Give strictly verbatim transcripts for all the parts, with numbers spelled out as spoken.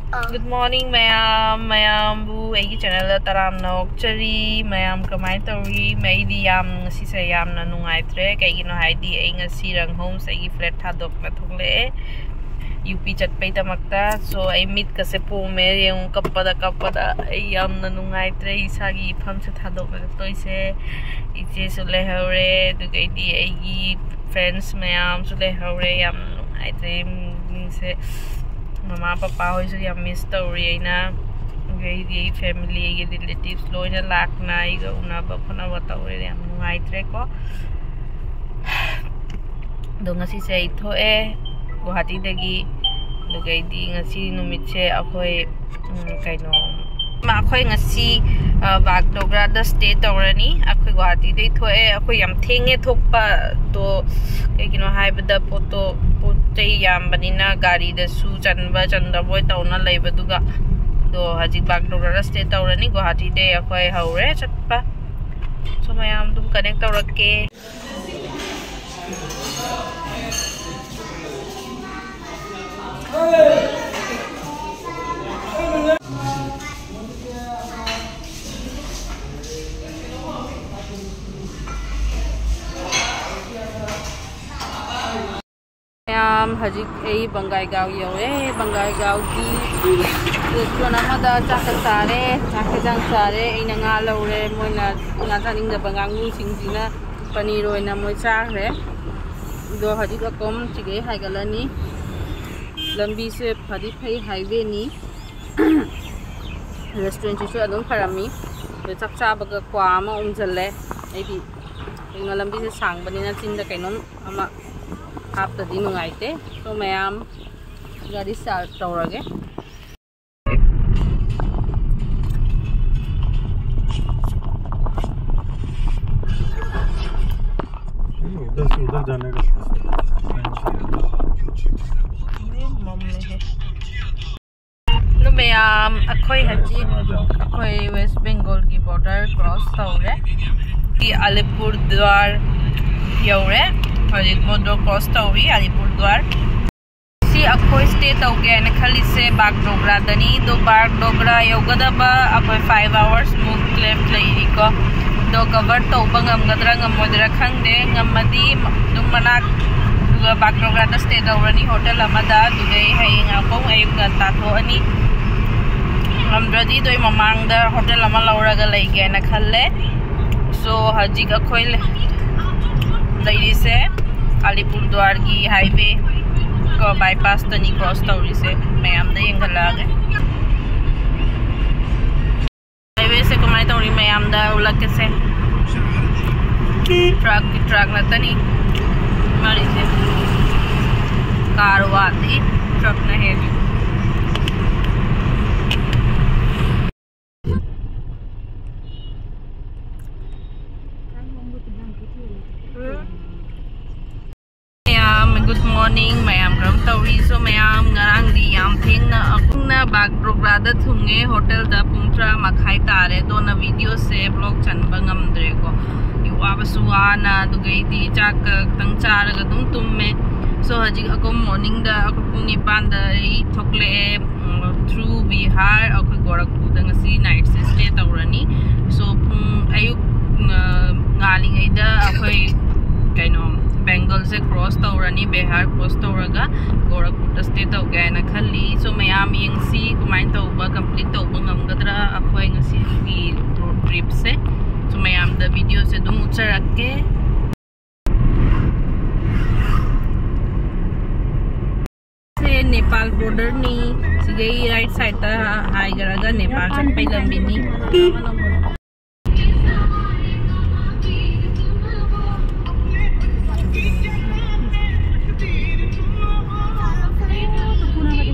Good morning ꯃꯌꯥꯝ, ꯃꯌꯥꯝꯕꯨ ꯑꯩꯒꯤ ꯆꯦꯅꯦꯜꯗ ꯇꯔꯥꯝꯅ ꯑꯣꯛꯆꯔꯤ꯫ ꯃꯌꯥꯝ ꯀꯃꯥꯏꯅ ꯇꯧꯔꯤ? ꯑꯩꯗꯤ ꯌꯥꯝ, ꯉꯁꯤꯁꯦ ꯌꯥꯝꯅ ꯅꯨꯡꯉꯥꯏꯇ꯭ꯔꯦ꯫ ꯀꯩꯒꯤꯅꯣ ꯍꯥꯏꯗꯤ ꯑꯩ ꯉꯁꯤ ꯔꯪꯍꯣꯝꯁ ꯑꯩꯒꯤ ꯐ꯭ꯂꯦꯠ ꯊꯥꯗꯣꯛꯅ ꯊꯣꯛꯂꯛꯑꯦ ꯌꯨ ꯄꯤ ꯆꯠꯄꯩꯗꯃꯛꯇ꯫ ꯁꯣ ꯑꯩ ꯃꯤꯠꯀꯁꯦ ꯄꯣꯝꯃꯦ, ꯌꯦꯡꯉꯨ, ꯀꯞꯄꯗ ꯀꯞꯄꯗ꯫ ꯑꯩ ꯌꯥꯝꯅ ꯅꯨꯡꯉꯥꯏꯇ꯭ꯔꯦ ꯏꯁꯥꯒꯤ ꯏꯐꯝꯁꯦ ꯊꯥꯗꯣꯛꯅ ꯆꯠꯇꯣꯏꯁꯦ꯫ ꯏꯆꯦꯁꯨ ꯂꯩꯍꯧꯔꯦ, ꯑꯗꯨꯒꯩꯗꯤ ꯑꯩꯒꯤ ꯐ꯭ꯔꯦꯟꯁ ꯃꯌꯥꯝꯁꯨ ꯂꯩꯍꯧꯔꯦ꯫ ꯌꯥꯝ ꯅꯨꯡꯉꯥꯏꯇ꯭ꯔꯦ ꯏꯃꯨꯡꯁꯦ꯫ ꯃꯃꯥ ꯄꯄꯥ ꯍꯣꯏꯁꯨ ꯌꯥꯝ ꯃꯤꯁ ꯇꯧꯔꯤ ꯑꯩꯅ꯫ ꯑꯗꯩꯗꯤ ꯑꯩ ꯐꯦꯃꯤꯂꯤ, ꯑꯩꯒꯤ ꯔꯤꯂꯦꯇꯤꯚꯁ ꯂꯣꯏꯅ ꯂꯥꯛꯅ ꯑꯩꯒ ꯎꯅꯕ ꯈꯣꯠꯅꯕ ꯇꯧꯔꯦ꯫ ꯌꯥꯝ ꯅꯨꯡꯉꯥꯏꯇ꯭ꯔꯦꯀꯣ꯫ ꯑꯗꯣ ꯉꯁꯤꯁꯦ ꯑꯩ ꯊꯣꯛꯑꯦ ꯒꯨꯋꯥꯍꯥꯇꯤꯗꯒꯤ꯫ ꯑꯗꯨꯒꯩꯗꯤ ꯉꯁꯤ ꯅꯨꯃꯤꯠꯁꯦ ꯑꯩꯈꯣꯏ, ꯎꯝ, ꯀꯩꯅꯣ, ꯑꯩꯈꯣꯏ ꯉꯁꯤ, ꯑ, ꯕꯥꯒꯗꯣꯒ꯭ꯔꯥꯗ ꯁ꯭ꯇꯦ ꯇꯧꯔꯅꯤ꯫ ꯑꯩꯈꯣꯏ ꯒꯨꯋꯥꯍꯥꯇꯤꯗꯩ ꯊꯣꯛꯑꯦ꯫ ꯑꯩꯈꯣꯏ ꯌꯥꯝ ꯊꯦꯡꯉꯦ ꯊꯣꯛꯄ꯫ ꯑꯗꯣ ꯀꯩꯒꯤꯅꯣ ꯍꯥꯏꯕꯗ ꯄꯣꯠꯇꯣ, ꯄꯣꯠ ꯆꯩ ꯌꯥꯝꯕꯅꯤꯅ ꯒꯥꯔꯤꯗꯁꯨ ꯆꯟꯕ ꯆꯟꯗꯕꯣꯏ ꯇꯧꯅ ꯂꯩꯕꯗꯨꯒ꯫ ꯑꯗꯣ ꯍꯧꯖꯤꯛ ꯕꯥꯒꯗꯣꯒ꯭ꯔꯥꯗ ꯁ꯭ꯇꯦ ꯇꯧꯔꯅꯤ꯫ ꯒꯨꯋꯥꯍꯥꯇꯤꯗꯩ ꯑꯩꯈꯣꯏ ꯍꯧꯔꯦ ꯆꯠꯄ꯫ ꯁꯣ ꯃꯌꯥꯝ ꯑꯗꯨꯝ ꯀꯅꯦꯛ ꯇꯧꯔꯛꯀꯦ꯫ ꯃꯌꯥꯝ, ꯍꯧꯖꯤꯛ ꯑꯩ ꯕꯪꯒꯥꯏꯒꯥꯎ ꯌꯧꯔꯦ꯫ ꯕꯪꯒꯥꯏꯒꯥꯎꯒꯤ ꯔꯦꯁꯇꯨꯔꯦꯟ ꯑꯃꯗ ꯆꯥꯛꯀ ꯆꯥꯔꯦ, ꯆꯥꯛ ꯍꯦꯟꯖꯥꯡ ꯆꯥꯔꯦ꯫ ꯑꯩꯅ ꯉꯥ ꯂꯧꯔꯦ, ꯃꯣꯏꯅ ꯉꯥ ꯆꯥꯅꯤꯡꯗꯕ ꯉꯥꯅꯨꯁꯤꯡꯁꯤꯅ ꯄꯅꯤꯔ ꯑꯣꯏꯅ ꯃꯣꯏ ꯆꯥꯈ꯭ꯔꯦ꯫ ꯑꯗꯣ ꯍꯧꯖꯤꯛ ꯑꯀꯣꯝ ꯆꯤꯒꯩ ꯍꯥꯏꯒꯠꯂꯅꯤ꯫ ꯂꯝꯕꯤꯁꯦ ꯐꯗꯤ ꯐꯩ, ꯍꯥꯏꯋꯦꯅꯤ꯫ ꯔꯦꯁꯇꯨꯔꯦꯟꯁꯤꯁꯨ ꯑꯗꯨꯝ ꯐꯔꯝꯃꯤ꯫ ꯑꯗꯣ ꯆꯥꯛ ꯆꯥꯕꯒ ꯀ꯭ꯋꯥ ꯑꯃ ꯎꯝꯁꯤꯜꯂꯦ꯫ ꯑꯩꯗꯤ ꯀꯩꯅꯣ, ꯂꯝꯕꯤꯁꯦ ꯁꯥꯡꯕꯅꯤꯅ ꯆꯤꯟꯗ ꯀꯩꯅꯣꯝ ꯑꯃ ꯍꯥꯞꯇꯗꯤ ꯅꯨꯡꯉꯥꯏꯇꯦ꯫ ꯁꯣ ꯃꯌꯥꯝ, ꯒꯥꯔꯤ ꯁ꯭ꯇꯥꯔꯠ ꯇꯧꯔꯒꯦ꯫ उधर से उधर जाने का। ꯑꯗꯨ ꯃꯌꯥꯝ, ꯑꯩꯈꯣꯏ ꯍꯧꯖꯤꯛ, ꯑꯩꯈꯣꯏ ꯋꯦꯁ ꯕꯦꯡꯒꯣꯜꯒꯤ ꯕꯣꯔꯗꯔ ꯀ꯭ꯔꯣꯁ ꯇꯧꯔꯦ꯫ ꯁꯤ ꯑꯂꯤꯄꯨꯔ ꯗ꯭ꯋꯥꯔ ꯌꯧꯔꯦ꯫ ꯍꯧꯖꯤꯛ ꯕꯣꯔꯗꯔ ꯀ꯭ꯔꯣꯁ ꯇꯧꯔꯤ, ꯑꯂꯤꯄꯨꯔ ꯗ꯭ꯋꯥꯔ꯫ ꯁꯤ ꯑꯩꯈꯣꯏ stay ꯇꯧꯒꯦ ꯍꯥꯏꯅ ꯈꯜꯂꯤꯁꯦ ꯕꯥꯒꯗꯣꯒ꯭ꯔꯥꯗꯅꯤ꯫ ꯑꯗꯣ ꯕꯥꯒꯗꯣꯒ꯭ꯔꯥ ꯌꯧꯒꯗꯕ ꯑꯩꯈꯣꯏ five hours ꯃꯨꯛ left ꯂꯩꯔꯤꯀꯣ꯫ ꯑꯗꯣ cover ꯇꯧꯕ ꯉꯝꯒꯗ꯭ꯔꯥ ꯉꯝꯃꯣꯏꯗ꯭ꯔꯥ ꯈꯪꯗꯦ꯫ ꯉꯝꯃꯗꯤ ꯑꯗꯨꯝ ꯃꯅꯥꯛ, ꯑꯗꯨꯒ ꯕꯥꯒꯗꯣꯒ꯭ꯔꯥꯗ stay ꯇꯧꯔꯅꯤ hotel ꯑꯃꯗ꯫ ꯑꯗꯨꯗꯩ ꯍꯌꯦꯡ ꯑꯃꯨꯛ ꯑꯌꯨꯛ ꯉꯟꯇꯥ ꯊꯣꯛꯑꯅꯤ꯫ ꯉꯝꯗ꯭ꯔꯗꯤ ꯑꯗꯨꯏ ꯃꯃꯥꯡꯗ hotel ꯑꯃ ꯂꯧꯔꯒ ꯂꯩꯒꯦꯅ ꯈꯜꯂꯦ꯫ So ꯍꯧꯖꯤꯛ ꯑꯩꯈꯣꯏ ꯂꯩꯔꯤꯁꯦ ꯑꯂꯤꯄꯨꯔꯗ꯭ꯋꯥꯔꯒꯤ highway ꯀꯣ, bypassꯇꯅꯤ cross ꯇꯧꯔꯤꯁꯦ꯫ ꯃꯌꯥꯝꯗ ꯌꯦꯡꯍꯜꯂꯛꯑꯒꯦ꯫ Highwayꯁꯦ ꯀꯃꯥꯏꯅ ꯇꯧꯔꯤ ꯃꯌꯥꯝꯗ ꯎꯠꯂꯛꯀꯦꯁꯦ꯫ Truck, truck ꯉꯥꯛꯇꯅꯤ ꯃꯔꯤꯁꯦ꯫ Car ꯋꯥꯠꯂꯤ, truckꯅ ꯍꯦꯜꯂꯤ꯫ ꯃꯌꯥꯝ, good morning ꯃꯌꯥꯝ, ꯀꯔꯝ ꯇꯧꯔꯤ? So ꯃꯌꯥꯝ, ꯉꯔꯥꯡꯗꯤ ꯌꯥꯝ ꯊꯦꯡꯅ ꯑꯩꯈꯣꯏꯅ ꯕꯥꯒꯗꯣꯒ꯭ꯔꯥꯗ ꯊꯨꯡꯉꯦ꯫ Hotelꯗ ꯄꯨꯡ ꯇꯔꯥ ꯃꯈꯥꯏ ꯇꯥꯔꯦ꯫ ꯑꯗꯨꯅ videoꯁꯦ vlog ꯆꯟꯕ ꯉꯝꯗ꯭ꯔꯦꯀꯣ꯫ ꯋꯥꯕꯁꯨ ꯋꯥꯅ, ꯑꯗꯨꯒꯩꯗꯤ ꯆꯥꯛꯀ ꯈꯤꯇꯪ ꯆꯥꯔꯒ ꯑꯗꯨꯝ ꯇꯨꯝꯃꯦ꯫ So ꯍꯧꯖꯤꯛ ꯑꯩꯈꯣꯏ morningꯗ ꯑꯩꯈꯣꯏ ꯄꯨꯡ ꯅꯤꯄꯥꯟꯗ ꯑꯩ ꯊꯣꯛꯂꯛꯑꯦ꯫ ꯎꯝ, through ꯕꯤꯍꯥꯔ ꯑꯩꯈꯣꯏ ꯒꯣꯔꯈꯄꯨꯔꯗ ꯉꯁꯤ nightꯁꯦ stay ꯇꯧꯔꯅꯤ꯫ So ꯄꯨꯡ ꯑꯌꯨꯛ, ꯑ, ꯉꯥꯜꯂꯤꯉꯩꯗ ꯑꯩꯈꯣꯏ ꯀꯩꯅꯣ ꯕꯦꯡꯒꯜꯁꯦ cross ꯇꯧꯔꯅꯤ꯫ ꯕꯤꯍꯥꯔ cross ꯇꯧꯔꯒ ꯒꯣꯔꯈꯄꯨꯔꯗ stay ꯇꯧꯒꯦ ꯍꯥꯏꯅ ꯈꯜꯂꯤ꯫ So ꯃꯌꯥꯝ ꯌꯦꯡꯁꯤ ꯀꯃꯥꯏꯅ ꯇꯧꯕ, complete ꯇꯧꯕ ꯉꯝꯒꯗ꯭ꯔꯥ ꯑꯩꯈꯣꯏ ꯉꯁꯤꯒꯤ road tripꯁꯦ꯫ So ꯃꯌꯥꯝꯗ videoꯁꯦ ꯑꯗꯨꯝ ꯎꯠꯆꯔꯛꯀꯦ꯫ ꯁꯦ ꯅꯦꯄꯥꯜ borderꯅꯤ꯫ ꯁꯤꯗꯩ right sideꯇ ꯍꯥꯏꯈ꯭ꯔꯒ ꯅꯦꯄꯥꯜ ꯆꯠꯄꯩ ꯂꯝꯕꯤꯅꯤ꯫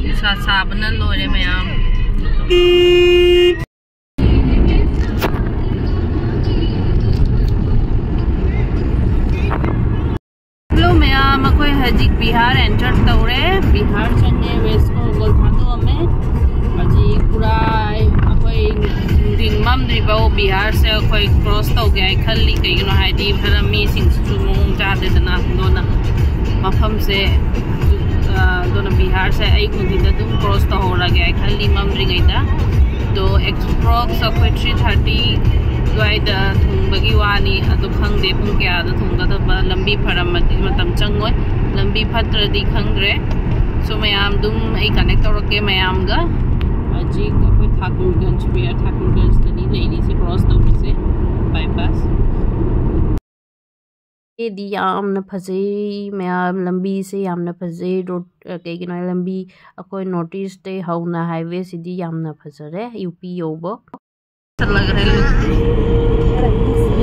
ꯅꯨꯡꯁꯥ ꯁꯥꯕꯅ ꯂꯣꯏꯔꯦ ꯃꯌꯥꯝ꯫ Hello ꯃꯌꯥꯝ, ꯑꯩꯈꯣꯏ ꯍꯧꯖꯤꯛ ꯕꯤꯍꯥꯔ enter ꯇꯧꯔꯦ꯫ ꯕꯤꯍꯥꯔ ꯆꯪꯉꯦ, West Bengal ꯊꯥꯗꯣꯛꯑꯝꯃꯦ꯫ ꯍꯧꯖꯤꯛ ꯄꯨꯔꯥ ꯑꯩꯈꯣꯏ ꯅꯨꯡꯊꯤꯟ ꯃꯝꯗ꯭ꯔꯤꯐꯥꯎ ꯕꯤꯍꯥꯔꯁꯦ ꯑꯩꯈꯣꯏ cross ꯇꯧꯒꯦ ꯍꯥꯏ ꯈꯜꯂꯤ꯫ ꯀꯩꯒꯤꯅꯣ ꯍꯥꯏꯗꯤ ꯈꯔ ꯃꯤꯁꯤꯡꯁꯤꯁꯨ ꯃꯑꯣꯡ ꯆꯥꯗꯦꯗꯅ꯫ ꯑꯗꯨꯅ ꯃꯐꯝꯁꯦ, ꯑ, ꯑꯗꯨꯅ ꯕꯤꯍꯥꯔꯁꯦ ꯑꯩ ꯅꯨꯡꯊꯤꯟꯗ ꯑꯗꯨꯝ ꯀ꯭ꯔꯣꯁ ꯇꯧꯍꯧꯔꯒꯦ, ꯑꯩ ꯈꯔ ꯃꯝꯗ꯭ꯔꯤꯉꯩꯗ꯫ ꯑꯗꯣ ꯑꯦꯛꯁꯄ꯭ꯔꯣꯛꯁ ꯑꯩꯈꯣꯏ ꯊ꯭ꯔꯤ ꯊꯥꯔꯇꯤ ꯑꯗꯨꯋꯥꯏꯗ ꯊꯨꯡꯕꯒꯤ ꯋꯥꯅꯤ꯫ ꯑꯗꯣ ꯈꯪꯗꯦ ꯄꯨꯡ ꯀꯌꯥꯗ ꯊꯨꯡꯒꯗꯕ꯫ ꯂꯝꯕꯤ ꯐꯔꯝꯃꯗꯤ ꯃꯇꯝ ꯆꯪꯉꯣꯏ, ꯂꯝꯕꯤ ꯐꯠꯇ꯭ꯔꯗꯤ ꯈꯪꯗ꯭ꯔꯦ꯫ ꯁꯣ ꯃꯌꯥꯝ ꯑꯗꯨꯝ ꯑꯩ ꯀꯅꯦꯛ ꯇꯧꯔꯛꯀꯦ ꯃꯌꯥꯝꯒ꯫ ꯍꯧꯖꯤꯛ ꯑꯩꯈꯣꯏ ꯊꯥꯀꯨꯔꯒꯟꯖ, ꯕꯤꯍꯥꯔ ꯊꯥꯀꯨꯔꯒꯟꯖꯇꯅꯤ ꯂꯩꯔꯤꯁꯦ, ꯀ꯭ꯔꯣꯁ ꯇꯧꯔꯤꯁꯦ, ꯕꯥꯏꯄꯥꯁ꯫ ꯁꯤꯗꯤ ꯌꯥꯝꯅ ꯐꯖꯩ ꯃꯌꯥꯝ, ꯂꯝꯕꯤꯁꯦ ꯌꯥꯝꯅ ꯐꯖꯩ꯫ ꯔꯣꯗ, ꯑ, ꯀꯩꯒꯤꯅꯣ ꯍꯥꯏ, ꯂꯝꯕꯤ ꯑꯩꯈꯣꯏ ꯅꯣꯔꯠ ꯏꯁꯇꯩ ꯍꯧꯅ ꯍꯥꯏꯋꯦꯁꯤꯗꯤ ꯌꯥꯝꯅ ꯐꯖꯔꯦ, ꯌꯨ ꯄꯤ ꯌꯧꯕ꯫ ꯆꯠꯂꯒ ꯍꯦꯜꯂꯨ꯫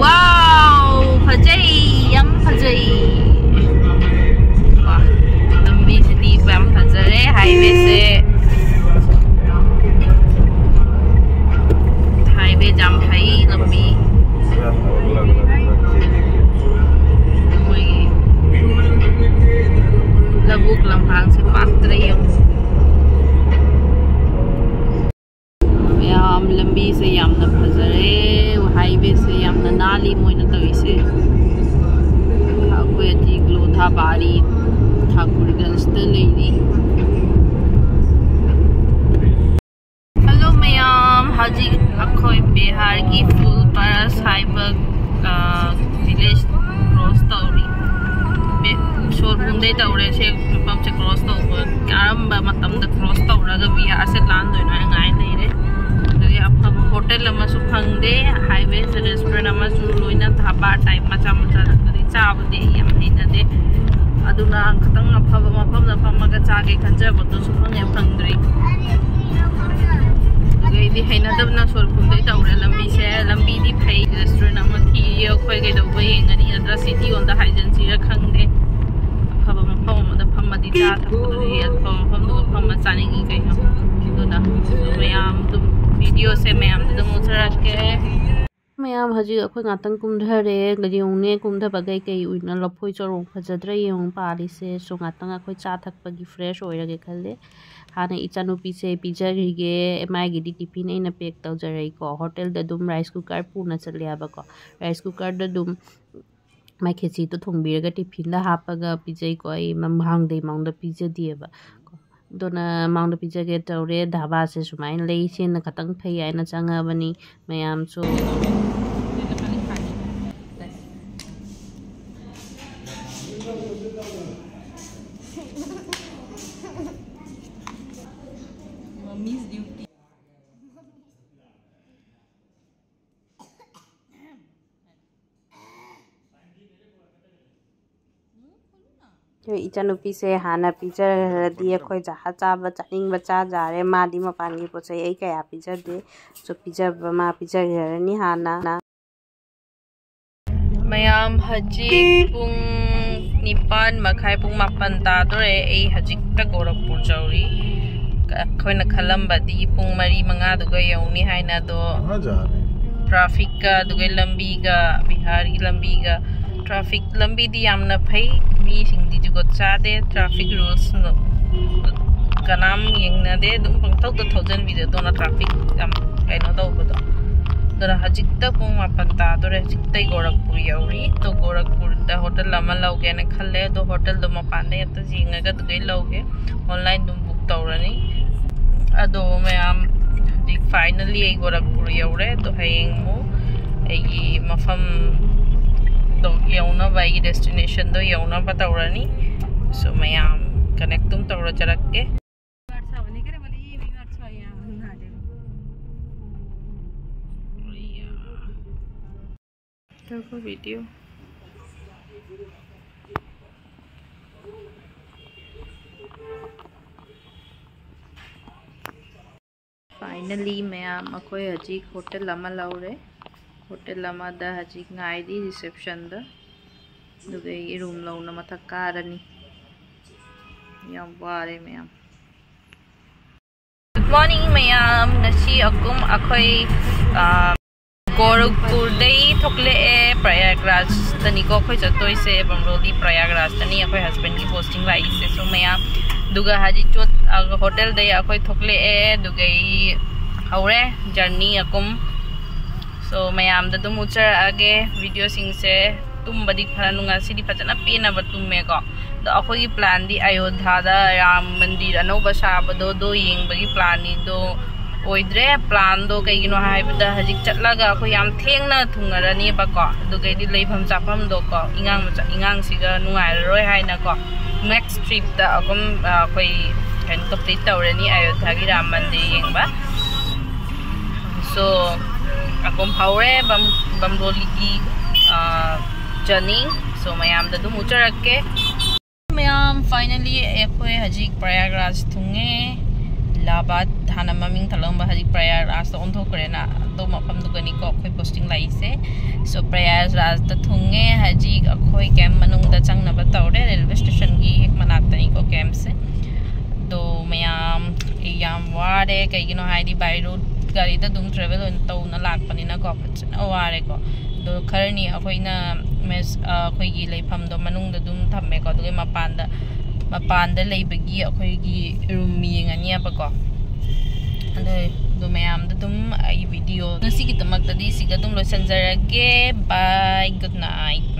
ꯋꯥꯎ, ꯐꯖꯩ, ꯌꯥꯝ ꯐꯖꯩ꯫ ꯋꯥ, ꯂꯝꯕꯤꯁꯤꯗꯤ ꯌꯥꯝ ꯐꯖꯔꯦ, ꯍꯥꯏꯋꯦꯁꯦ꯫ ꯍꯥꯏꯋꯦ ꯌꯥꯝ ꯐꯩ, ꯂꯝꯕꯤ꯫ ꯃꯣꯏꯒꯤ ꯂꯧꯕꯨꯛ ꯂꯝꯍꯥꯡꯁꯦ ꯄꯥꯛꯇ꯭ꯔꯦ ꯌꯦꯡꯉꯨ꯫ ꯃꯌꯥꯝ, ꯂꯝꯕꯤꯁꯦ ꯌꯥꯝꯅ ꯐꯖꯔꯦ, ꯍꯥꯏꯋꯦꯁꯦ ꯌꯥꯝꯅ ꯅꯥꯜꯂꯤ ꯃꯣꯏꯅ ꯇꯧꯔꯤꯁꯦ꯫ ꯑꯩꯈꯣꯏ ꯍꯧꯖꯤꯛ ꯂꯣꯊꯥꯕꯥꯔꯤ ꯊꯥꯀꯨꯔꯒꯟꯖꯇ ꯂꯩꯔꯤ꯫ ꯍꯜꯂꯣ ꯃꯌꯥꯝ, ꯍꯧꯖꯤꯛ ꯑꯩꯈꯣꯏ ꯕꯤꯍꯥꯔꯒꯤ ꯐꯨꯜ ꯄꯥꯔꯥꯁ ꯍꯥꯏꯕ, ꯑ, ꯚꯤꯂꯦꯖ ꯀ꯭ꯔꯣꯁ ꯇꯧꯔꯤ꯫ ꯕꯦ-, ꯁꯣꯔ ꯄꯨꯡꯗꯩ ꯇꯧꯔꯦ ꯁꯦ ꯃꯐꯝꯁꯦ ꯀ꯭ꯔꯣꯁ ꯇꯧꯕ꯫ ꯀꯔꯝꯕ ꯃꯇꯝꯗ ꯀ꯭ꯔꯣꯁ ꯇꯧꯔꯒ ꯕꯤꯍꯥꯔꯁꯦ ꯂꯥꯟꯗꯣꯏꯅꯣ ꯍꯥꯏꯅ ꯉꯥꯏ ꯂꯩꯔꯦ꯫ ꯑꯗꯒꯤ ꯑꯐꯕ ꯍꯣꯇꯦꯜ ꯑꯃꯁꯨ ꯐꯪꯗꯦ꯫ ꯍꯥꯏꯋꯦꯁꯦ ꯔꯦꯁꯇꯨꯔꯦꯟ ꯑꯃꯁꯨ ꯂꯣꯏꯅ ꯙꯥꯕꯥ ꯇꯥꯏꯞ ꯃꯆꯥ ꯃꯆꯥꯗꯒꯗꯤ ꯆꯥꯕꯗꯤ ꯑꯩ ꯌꯥꯝ ꯍꯩꯅꯗꯦ꯫ ꯑꯗꯨꯅ ꯈꯤꯇꯪ ꯑꯐꯕ ꯃꯐꯝꯗ ꯐꯝꯃꯒ ꯆꯥꯒꯦ ꯈꯟꯖꯕꯗꯨꯁꯨ ꯐꯪꯉꯦ ꯐꯪꯗ꯭ꯔꯤ꯫ ꯑꯗꯩꯗꯤ ꯍꯩꯅꯗꯕꯅ ꯁꯣꯔ ꯈꯨꯝꯗꯩ ꯇꯧꯔꯦ ꯂꯝꯕꯤꯁꯦ꯫ ꯂꯝꯕꯤꯗꯤ ꯐꯩ, ꯔꯦꯁꯇꯨꯔꯦꯟ ꯑꯃ ꯊꯤꯌꯦ ꯑꯩꯈꯣꯏ꯫ ꯀꯩꯗꯧꯕ ꯌꯦꯡꯒꯅꯤ, ꯅꯠꯇ꯭ꯔ ꯁꯤꯇꯤ ꯑꯣꯟꯗ ꯍꯥꯏꯖꯤꯟꯁꯤꯔ ꯈꯪꯗꯦ꯫ ꯑꯐꯕ ꯃꯐꯝ ꯑꯃꯗ ꯐꯝꯃꯗꯤ ꯆꯥ ꯊꯛꯄꯗꯨꯗꯤ ꯑꯐꯕ ꯃꯐꯝꯗꯨꯗ ꯐꯝꯃ ꯆꯥꯅꯤꯡꯉꯤ ꯀꯩꯅꯣ꯫ ꯑꯗꯨꯅ ꯃꯌꯥꯝ ꯑꯗꯨꯝ ꯚꯤꯗꯤꯑꯣꯁꯦ ꯃꯌꯥꯝꯗ ꯑꯗꯨꯝ ꯎꯠꯆꯔꯛꯀꯦ꯫ ꯃꯌꯥꯝ ꯍꯧꯖꯤꯛ ꯑꯩꯈꯣꯏ ꯉꯥꯛꯇꯪ ꯀꯨꯝꯊꯔꯦ, ꯌꯦꯡꯉꯨꯅꯦ ꯀꯨꯝꯊꯕꯈꯩ ꯀꯩ ꯑꯣꯏꯅ ꯂꯐꯣꯏ ꯆꯔꯣꯡ ꯐꯖꯗ꯭ꯔꯥ ꯌꯦꯡꯉꯨ ꯄꯥꯜꯂꯤꯁꯦ꯫ ꯁꯣ ꯉꯥꯛꯇꯪ ꯑꯩꯈꯣꯏ ꯆꯥ ꯊꯛꯄꯒꯤ ꯐ꯭ꯔꯦꯁ ꯑꯣꯏꯔꯒꯦ ꯈꯜꯂꯦ꯫ ꯍꯥꯟꯅ ꯏꯆꯥꯅꯨꯄꯤꯁꯦ ꯄꯤꯖꯈꯤꯒꯦ, ꯃꯥꯒꯤꯗꯤ ꯇꯤꯐꯤꯟ ꯑꯩꯅ ꯄꯦꯛ ꯇꯧꯖꯔꯛꯏꯀꯣ꯫ ꯍꯣꯇꯦꯜꯗ ꯑꯗꯨꯝ ꯔꯥꯏꯁ ꯀꯨꯀꯔ ꯄꯨꯅ ꯆꯠꯂꯦ ꯍꯥꯏꯕꯀꯣ, ꯔꯥꯏꯁ ꯀꯨꯀꯔꯗ ꯑꯗꯨꯝ ꯃꯥꯏ ꯈꯦꯆꯤꯗꯣ ꯊꯣꯡꯕꯤꯔꯒ ꯇꯤꯐꯤꯟꯗ ꯍꯥꯞꯄꯒ ꯄꯤꯖꯩꯀꯣ꯫ ꯑꯩ ꯃꯃꯥꯡꯗꯩ ꯃꯃꯥꯡꯗ ꯄꯤꯖꯗꯦꯕ꯫ ꯑꯗꯨꯅ ꯃꯃꯥꯡꯗ ꯄꯤꯖꯒꯦ ꯇꯧꯔꯦ꯫ ꯙꯥꯕꯥꯁꯦ ꯁꯨꯃꯥꯏꯅ ꯂꯩ, ꯁꯤꯅ ꯈꯇꯪ ꯐꯩ ꯍꯥꯏꯅ ꯆꯪꯉꯕꯅꯤ꯫ ꯃꯌꯥꯝꯁꯨ ꯑꯩꯈꯣꯏ ꯏꯆꯟꯅꯨꯄꯤꯁꯦ ꯍꯥꯟꯅ ꯄꯤꯖꯔꯗꯤ ꯑꯩꯈꯣꯏ ꯖꯍꯥ ꯆꯥꯕ ꯆꯥꯅꯤꯡꯕ ꯆꯥꯖꯥꯔꯦ꯫ ꯃꯥꯗꯤ ꯃꯄꯥꯟꯒꯤ ꯄꯣꯠ ꯆꯩ ꯑꯩ ꯀꯌꯥ ꯄꯤꯖꯗꯦ꯫ ꯁꯨ ꯄꯤꯖꯕ ꯃꯥ ꯄꯤꯖꯈ꯭ꯔꯅꯤ ꯍꯥꯟꯅ꯫ ꯃꯌꯥꯝ, ꯍꯧꯖꯤꯛ ꯄꯨꯡ ꯅꯤꯄꯥꯟ ꯃꯈꯥꯏ, ꯄꯨꯡ ꯃꯥꯄꯟ ꯇꯥꯗꯣꯔꯦ꯫ ꯑꯩ ꯍꯧꯖꯤꯛꯇ ꯒꯣꯔꯈꯄꯨꯔ ꯌꯧꯔꯤ꯫ ꯑꯩꯈꯣꯏꯅ ꯈꯜꯂꯝꯕꯗꯤ ꯄꯨꯡ ꯃꯔꯤ ꯃꯉꯥꯗꯨꯒ ꯌꯧꯅꯤ ꯍꯥꯏꯅ, ꯑꯗꯣ ꯀꯍꯥ ꯖꯥ ꯔꯍꯦ ꯍꯩ? ꯇ꯭ꯔꯥꯐꯤꯛꯀ, ꯑꯗꯨꯒ ꯂꯝꯕꯤꯒ, ꯕꯤꯍꯥꯔꯒꯤ ꯂꯝꯕꯤꯒ, ꯇ꯭ꯔꯥꯐꯤꯛ ꯂꯝꯕꯤꯗꯤ ꯌꯥꯝꯅ ꯐꯩ, ꯃꯤꯁꯤꯡꯗꯤ ꯖꯨꯒꯣꯠ ꯆꯥꯗꯦ, ꯇ꯭ꯔꯥꯐꯤꯛ ꯔꯨꯜꯁ ꯀꯅꯥꯝ ꯌꯦꯡꯅꯗꯦ, ꯑꯗꯨꯝ ꯄꯪꯊꯧꯗ ꯊꯧꯖꯟꯕꯤꯗꯣ, ꯑꯗꯨꯅ ꯇ꯭ꯔꯥꯐꯤꯛ ꯌꯥꯝ ꯀꯩꯅꯣ ꯇꯧꯕꯗꯣ꯫ ꯑꯗꯨꯅ ꯍꯧꯖꯤꯛꯇ ꯄꯨꯡ ꯃꯥꯄꯟ ꯇꯥꯗꯣꯔꯦ, ꯍꯧꯖꯤꯛꯇꯩ ꯒꯣꯔꯈꯄꯨꯔ ꯌꯧꯔꯤ꯫ ꯑꯗꯣ ꯒꯣꯔꯈꯄꯨꯔꯗ ꯍꯣꯇꯦꯜ ꯑꯃ ꯂꯧꯒꯦꯅ ꯈꯜꯂꯦ, ꯑꯗꯣ ꯍꯣꯇꯦꯜꯗꯣ ꯃꯄꯥꯟꯗ ꯍꯦꯛꯇ ꯌꯦꯡꯉꯒ ꯑꯗꯨꯗꯩ ꯂꯧꯒꯦ꯫ ꯑꯣꯟꯂꯥꯏꯟ ꯑꯗꯨꯝ ꯕꯨꯛ ꯇꯧꯔꯅꯤ꯫ ꯑꯗꯣ ꯃꯌꯥꯝ, ꯍꯧꯖꯤꯛ ꯐꯥꯏꯅꯦꯜꯂꯤ ꯑꯩ ꯒꯣꯔꯈꯄꯨꯔ ꯌꯧꯔꯦ꯫ ꯑꯗꯣ ꯍꯌꯦꯡ ꯑꯃꯨꯛ ꯑꯩꯒꯤ ꯃꯐꯝꯗꯣ ꯌꯧꯅꯕ, ꯑꯩꯒꯤ ꯗꯦꯁꯇꯤꯅꯦꯁꯟꯗꯣ ꯌꯧꯅꯕ ꯇꯧꯔꯅꯤ꯫ ꯁꯣ ꯃꯌꯥꯝ ꯀꯅꯦꯛ ꯑꯗꯨꯝ ꯇꯧꯔꯖꯔꯛꯀꯦ꯫ ꯇꯧꯕ ꯚꯤꯗꯤꯑꯣ꯫ ꯐꯥꯏꯅꯦꯜꯂꯤ ꯃꯌꯥꯝ, ꯑꯩꯈꯣꯏ ꯍꯧꯖꯤꯛ ꯍꯣꯇꯦꯜ ꯑꯃ ꯂꯧꯔꯦ꯫ ꯍꯣꯇꯦꯜ ꯑꯃꯗ ꯍꯧꯖꯤꯛ ꯉꯥꯏꯔꯤ ꯔꯤꯁꯦꯞꯁꯟꯗ꯫ ꯑꯗꯨꯒ ꯑꯩ ꯔꯨꯝ ꯂꯧꯅ ꯃꯊꯛ ꯀꯥꯔꯅꯤ꯫ ꯌꯥꯝ ꯋꯥꯔꯦ ꯃꯌꯥꯝ꯫ ꯒꯨꯗ ꯃꯣꯔꯅꯤꯡ ꯃꯌꯥꯝ꯫ ꯉꯁꯤ ꯑꯀꯨꯝ ꯑꯩꯈꯣꯏ, ꯑ, ꯒꯣꯔꯈꯄꯨꯔꯗꯩ ꯊꯣꯛꯂꯛꯑꯦ꯫ ꯄ꯭ꯔꯌꯥꯒꯔꯥꯖꯇꯅꯤꯀꯣ ꯑꯩꯈꯣꯏ ꯆꯠꯇꯣꯏꯁꯦ꯫ ꯕꯝꯔꯣꯂꯤ ꯄ꯭ꯔꯌꯥꯒꯔꯥꯖꯇꯅꯤ ꯑꯩꯈꯣꯏ ꯍꯁꯕꯦꯟꯒꯤ ꯄꯣꯁꯇꯤꯡ ꯂꯥꯛꯏꯁꯦ꯫ ꯁꯣ ꯃꯌꯥꯝ, ꯑꯗꯨꯒ ꯍꯧꯖꯤꯛ ꯆꯣꯠ-, ꯑ, ꯍꯣꯇꯦꯜꯗꯩ ꯑꯩꯈꯣꯏ ꯊꯣꯛꯂꯛꯑꯦ꯫ ꯑꯗꯨꯒ ꯑꯩ ꯍꯧꯔꯦ ꯖꯔꯅꯤ ꯑꯀꯨꯝ꯫ ꯁꯣ ꯃꯌꯥꯝꯗ ꯑꯗꯨꯝ ꯎꯠꯆꯔꯛꯑꯒꯦ ꯚꯤꯗꯤꯑꯣꯁꯤꯡꯁꯦ꯫ ꯇꯨꯝꯕꯗꯤ ꯐꯅ ꯅꯨꯡꯉꯥꯏ, ꯁꯤꯗꯤ ꯐꯖꯅ ꯄꯦꯟꯅꯕ ꯇꯨꯝꯃꯦꯀꯣ꯫ ꯑꯗꯣ ꯑꯩꯈꯣꯏꯒꯤ ꯄ꯭ꯂꯥꯟꯗꯤ ꯑꯌꯣꯙꯥꯗ ꯔꯥꯝ ꯃꯟꯗꯤꯔ ꯑꯅꯧꯕ ꯁꯥꯕꯗꯣ ꯑꯗꯨ ꯌꯦꯡꯕꯒꯤ ꯄ꯭ꯂꯥꯟꯅꯤ꯫ ꯑꯗꯣ ꯑꯣꯏꯗ꯭ꯔꯦ꯫ ꯄ꯭ꯂꯥꯟꯗꯣ ꯀꯩꯒꯤꯅꯣ ꯍꯥꯏꯕꯗ ꯍꯧꯖꯤꯛ ꯆꯠꯂꯒ ꯑꯩꯈꯣꯏ ꯌꯥꯝ ꯊꯦꯡꯅ ꯊꯨꯡꯉꯔꯅꯦꯕꯀꯣ꯫ ꯑꯗꯨꯒꯩꯗꯤ ꯂꯩꯐꯝ ꯆꯥꯐꯝꯗꯣꯀꯣ, ꯏꯉꯥꯡ ꯃꯆꯥ ꯏꯉꯥꯡꯁꯤꯒ ꯅꯨꯡꯉꯥꯏꯔꯔꯣꯏ ꯍꯥꯏꯅꯀꯣ, ꯅꯦꯛꯁ ꯇ꯭ꯔꯤꯞꯇ ꯑꯗꯨꯝ ꯑꯩꯈꯣꯏ ꯀꯩꯅꯣ ꯀꯝꯄ꯭ꯂꯤꯠ ꯇꯧꯔꯅꯤ ꯑꯌꯣꯙꯥꯒꯤ ꯔꯥꯝ ꯃꯟꯗꯤꯔ ꯌꯦꯡꯕ꯫ ꯁꯣ ꯑꯀꯣꯝ ꯍꯧꯔꯦ ꯕꯝ ꯕꯝꯕꯣꯂꯤꯒꯤ ꯖꯔꯅꯤ꯫ ꯁꯣ ꯃꯌꯥꯝꯗ ꯑꯗꯨꯝ ꯎꯠꯆꯔꯛꯀꯦ꯫ ꯃꯌꯥꯝ, ꯐꯥꯏꯅꯦꯜꯂꯤ ꯑꯩꯈꯣꯏ ꯍꯧꯖꯤꯛ ꯄ꯭ꯔꯌꯥꯒꯔꯥꯖ ꯊꯨꯡꯉꯦ꯫ ꯏꯂꯥꯍꯥꯕꯥꯗ ꯍꯥꯟꯅ ꯃꯃꯤꯡ ꯊꯜꯂꯝꯕ ꯍꯧꯖꯤꯛ ꯄ꯭ꯔꯌꯥꯒꯔꯥꯖꯇ ꯑꯣꯟꯊꯣꯛꯈ꯭ꯔꯦꯅ꯫ ꯑꯗꯣ ꯃꯐꯝꯗꯨꯒꯅꯤꯀꯣ ꯑꯩꯈꯣꯏ ꯄꯣꯁꯇꯤꯡ ꯂꯥꯛꯏꯁꯦ꯫ ꯁꯣ ꯄ꯭ꯔꯌꯥꯒꯔꯥꯖꯇ ꯊꯨꯡꯉꯦ꯫ ꯍꯧꯖꯤꯛ ꯑꯩꯈꯣꯏ ꯀꯦꯝ ꯃꯅꯨꯡꯗ ꯆꯪꯅꯕ ꯇꯧꯔꯦ꯫ ꯔꯦꯜꯋꯦ ꯁ꯭ꯇꯦꯁꯟꯒꯤ ꯍꯦꯛ ꯃꯅꯥꯛꯇꯅꯤꯀꯣ ꯀꯦꯝꯁꯦ꯫ ꯑꯗꯣ ꯃꯌꯥꯝ, ꯑꯩ ꯌꯥꯝ ꯋꯥꯔꯦ꯫ ꯀꯩꯒꯤꯅꯣ ꯍꯥꯏꯗꯤ ꯕꯥꯏ ꯔꯣꯗ ꯒꯥꯔꯤꯗ ꯑꯗꯨꯝ ꯇ꯭ꯔꯦꯚꯦꯜ ꯑꯣꯏꯅ ꯇꯧꯅ ꯂꯥꯛꯄꯅꯤꯅꯀꯣ, ꯐꯖꯅ ꯋꯥꯔꯦꯀꯣ꯫ ꯑꯗꯣ ꯈꯔꯅꯤ ꯑꯩꯈꯣꯏꯅ ꯃꯦꯁ ꯑꯩꯈꯣꯏꯒꯤ ꯂꯩꯐꯝꯗꯣ ꯃꯅꯨꯡꯗ ꯑꯗꯨꯝ ꯊꯝꯃꯦꯀꯣ꯫ ꯑꯗꯨꯒ ꯃꯄꯥꯟꯗ ꯃꯄꯥꯟꯗ ꯂꯩꯕꯒꯤ ꯑꯩꯈꯣꯏꯒꯤ ꯔꯨꯝ ꯌꯦꯡꯉꯅꯤꯕꯀꯣ꯫ ꯑꯗꯣ ꯑꯗꯣ ꯃꯌꯥꯝꯗ ꯑꯗꯨꯝ ꯑꯩ ꯚꯤꯗꯤꯑꯣ ꯉꯁꯤꯒꯤꯗꯃꯛꯇꯗꯤ ꯁꯤꯒ ꯑꯗꯨꯝ ꯂꯣꯏꯁꯤꯟꯖꯔꯒꯦ꯫ Bye, good night꯫